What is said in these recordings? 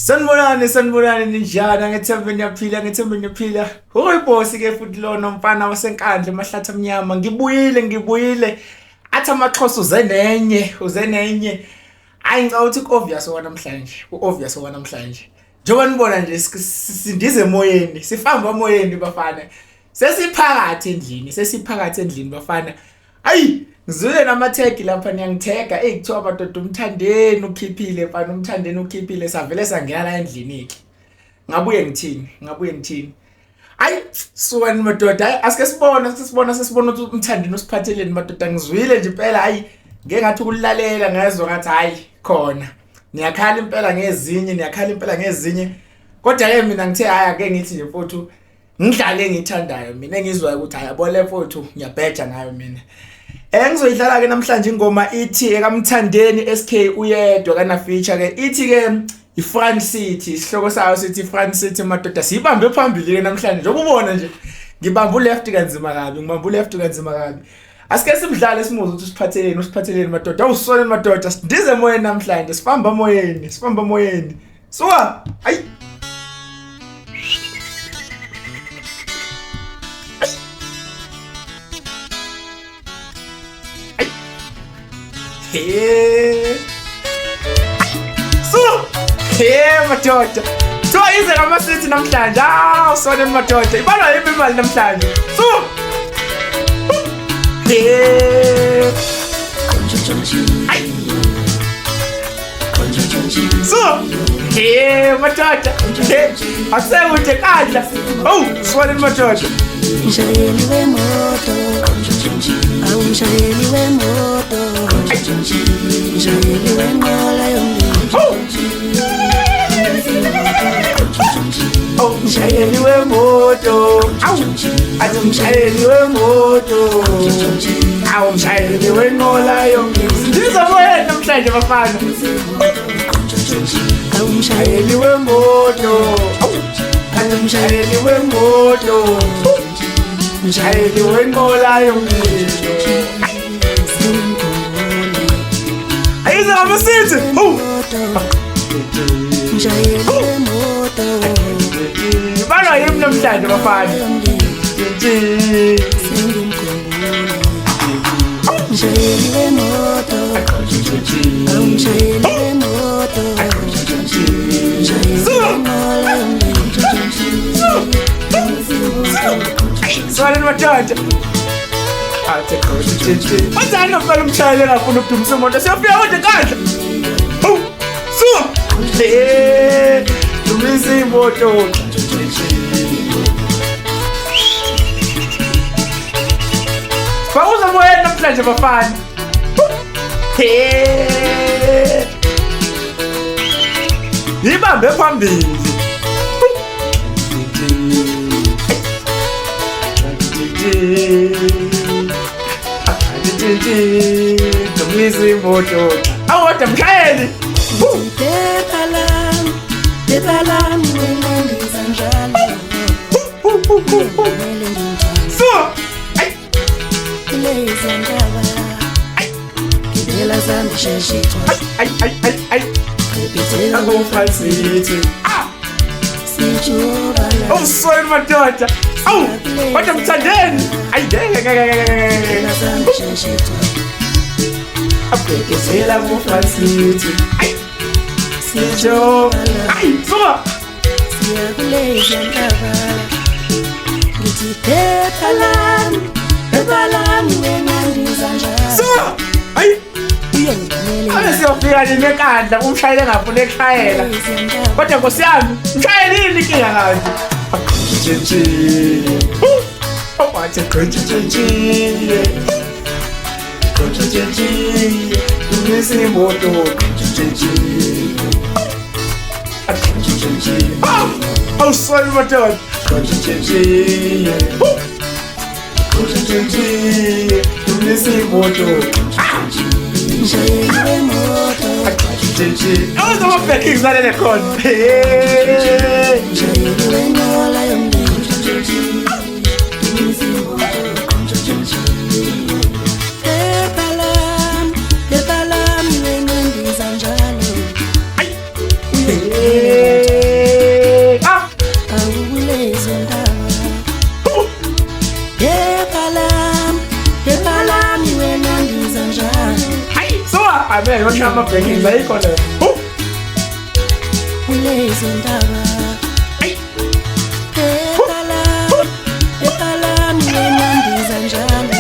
Sanibonani, sanibonani, ninjani? Ngethemba niyaphila, ngethemba niyaphila. Uyibhosi ke futhi lona umfana waseNkandla emahlathi amnyama. Ngibuyile, ngibuyile. Athi amaXhosa uze nenye, uze nenye. Hayi, ngicabanga ukuthi ku-obvious owanamhlanje, ku-obvious owanamhlanje. Njengoba nibona nje sindize emoyeni, sifamba emoyeni bafana. Sesiphakathi endlini, sesiphakathi endlini bafana. Ayi, ngizwile nama-tag lapha, niyangithega. Eyi, kuthiwa madoda uMthandeni ukhiphile mfana, uMthandeni ukhiphile. Savele sangena la endlini-ke. Ngabuye ngithini? Ngabuye ngithini? Ayi, sukani madoda, hayi asike sibone, asike sibone, sesibone ukuthi uMthandeni usiphatheleni madoda. Ngizwile nje impela, hayi ngeke ngathi ukulalela ngezwa ngathi hayi khona. Niyakhala impela ngezinye, niyakhala impela ngezinye. Kodwa ke mina ngithe hayi ake ngithi nje mfowethu ngidlale engiyithandayo mina, engizwayo ukuthi hayi yabo le mfowethu ngiyabheja ngayo mina. Ngizoyidlala ke namhlanje ingoma ithi ekaMthandeni SK uyedwa kana feature ke, ithi ke iFront City, isihloko sayo sithi iFront City madoda. Siyibambe phambili ke namhlanje, njengoba ubona nje ngibamba uleft kanzima kabi, ngibamba uleft kanzima kabi. Asike simdlale simuzwe ukuthi usiphatheleni, usiphatheleni madoda. Awusone madoda, sindize emoyeni namhlanje, sifamba emoyeni, sifamba emoyeni. Suka, ayi. He. Su! He madoda. Kuthiwa ize ngamasithi namhlanje. Awu sone madoda. Ibalwa yiphi imali namhlanje? Su! He. Ayi. Su! He madoda. He. Akusekude kandla. Oh, sone madoda. Mshayeli wemoto, awu mshayeli wemoto, mshayeli wenqola yomlilo. Oh! Oh, mshayeli wemoto. Awu, athi mshayeli wemoto. Awu mshayeli wenqola yomlilo. Ndizomoyeni namhlanje bafana. Awu mshayeli, Mshayeli wemoto. Awu, awu mshayeli, mshayeli wemoto. mshayeli Mshayeli wenqola yomlilo. sengimkhumbule. Ayize ngamasithi. Hawu. Moto, mshayeli wemoto, Balwa yimi namhlanje bafana. yomlilo sengimkhumbule. Mshayeli wemoto, awu mshayeli wemoto, mshayeli wenqola yomlilo. Swane madoda. Athi gqothi. Wenzani ngempela umshayeli engafuni ukudumisa imoto? Siyofika kodwa enkandla. Hawu. Suka. Eh, dumisa imoto. Bawuza moyeni namhlanje bafana. He. Ibambe phambili. Dumisa imoto. Awu kodwa mshayeli. Phepha lami, phepha lami wena ndiza njalo. Kumele ngithwale Suka. Ayi. kulezi ndaba. Gibela zami sheshe igcwale. Ay ay ay ay. Gqibhizela Akufasithi. Ah! sijubala. Awuswele madoda. Awu, kodwa Mthandeni. Ayi ngeke ngeke ngeke ngeke. Gibela zami sheshe igcwale. Abhekezela kufasithi. Ayi, sitsho. Ayi, suka. Siya kulezi ndaba. Ngithi phepha lami, phepha lami wena ndiza njalo. Suka. Ayi, Uyongimele ave siyofika nini enkandla umshayeli engafuni ekushayela. kulezi ndaba. Kodwa nkosi yami, mshayeli yini inkinga kanti? Wathi gqitshitshitshiye. Gqitshitshitshiye. Dumisa imoto. Gqitshitshitshiye. Gqitshitshitshiye. Awu sorry madoda. Gqitshitshitshiye. Gqitshitshitshiye. Dumisa imoto. Mshayeli wemoto, Gqitshitshitshiye. Awu zama-backings nalele khona. Hey. mshayeli wenqola yomlilo. Phepha lami, phepha lami wena ndiza njalo. Hey. Ame yoshaya ama-backings ayikho leyo. Kulezi ndaba. Ayi. Phepha lami, phepha lami wena ndiza njalo.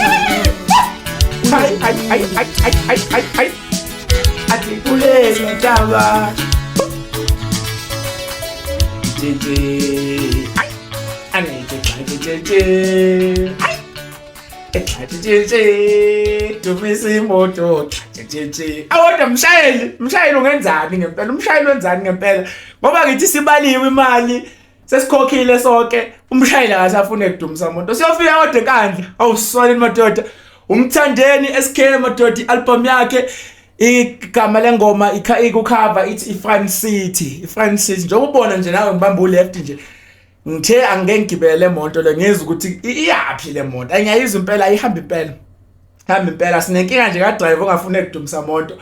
Ay ay ay ay ay ay ay ay. Athi kulezi ntaba. Tete. Ay. Angithi tete. Ay. Tete. Dumisa imoto. Tete. Awodwa mshayeli, mshayeli ungenzani ngempela? Umshayeli wenzani ngempela? Ngoba ngithi sibaliwe imali. Sesikhokhile sonke, umshayeli akasafune kudumisa umuntu. Siyofika kodwa enkandla. Awuswaleni madoda. Umthandeni SK madoda, i-album yakhe, igama lengoma ikucover ithi iFront City, iFront City. Njengoba ubona nje nawe ngibamba uleft nje. Ngithe angeke ngigibele le moto le, ngizwe ukuthi iyaphi le moto. Angiyayizwa impela, ayihamba impela. Hamba impela, sinenkinga nje ka driver ongafuni ukudumisa moto.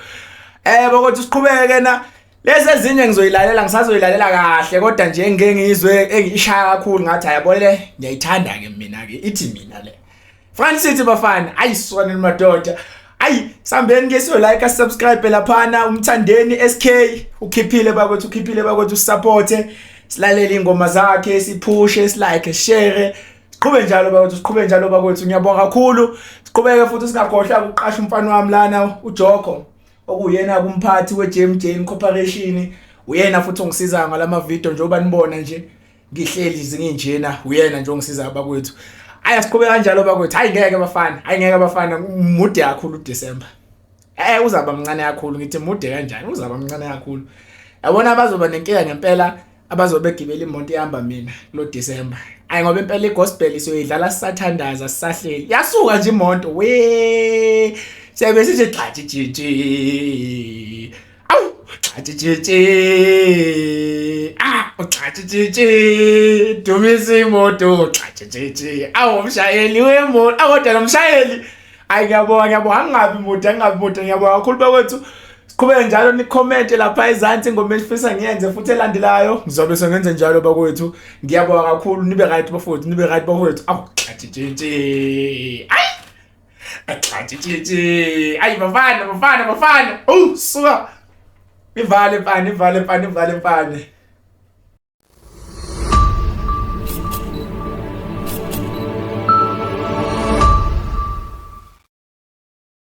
Bokuthi siqhubeke na lezi ezinye ngizoyilalela, ngisazoyilalela kahle, kodwa nje ngeke ngizwe engishaya kakhulu ngathi ayabona le ngiyayithanda ke mina ke ithi mina le. Front City bafana, ayisona madoda. Ayi sambeni ke siyo like, subscribe laphana. Umthandeni SK ukhiphile bakwethu, ukhiphile bakwethu, support, silalele ingoma zakhe, siphushe, silike, share, siqhube njalo bakwethu, siqhube njalo bakwethu. Ngiyabonga kakhulu, siqhubeke futhi singakhohlwa ukuqasha umfana wami lana uJoko, okuyena kumphathi we-JMJ Corporation, uyena futhi ongisiza ngalama video njengoba nibona nje ngihleli zinginjena, uyena nje ongisiza bakwethu. Aya siqhubeka kanjalo bakwethu. Hayi ngeke bafana, hayi ngeke bafana, mude kakhulu uDecember. Uzaba mncane kakhulu, ngithi mude kanjani, uzaba mncane kakhulu. Yabona bazoba nenkinga ngempela abazobe begibela imoto ihamba mina kulo December. Ayi ngoba impela igospel siyoyidlala sisathandaza sisahleli. Yasuka nje imoto we. Siyabe sithi xathi tshi. Awu xathi tshi. Ah xathi tshi. Dumisa imoto xathi tshi. Awu umshayeli wemoto, akodwa lo mshayeli. Ayi ngiyabonga, ngiyabonga, angingabi mude, angingabi mude, ngiyabonga kakhulu bakwethu. Siqhubeke njalo, ni-comment lapha ezansi ingoma enifisa ngiyenze futhi elandelayo, ngizobe sengenze njalo bakwethu. Ngiyabonga kakhulu, nibe right bafowethu, nibe right bafowethu. Awu xathi tshi. Ayi xathi tshi. Ayi bafana, bafana, bafana. Oh suka. Ivale mfana, ivale mfana, ivale mfana.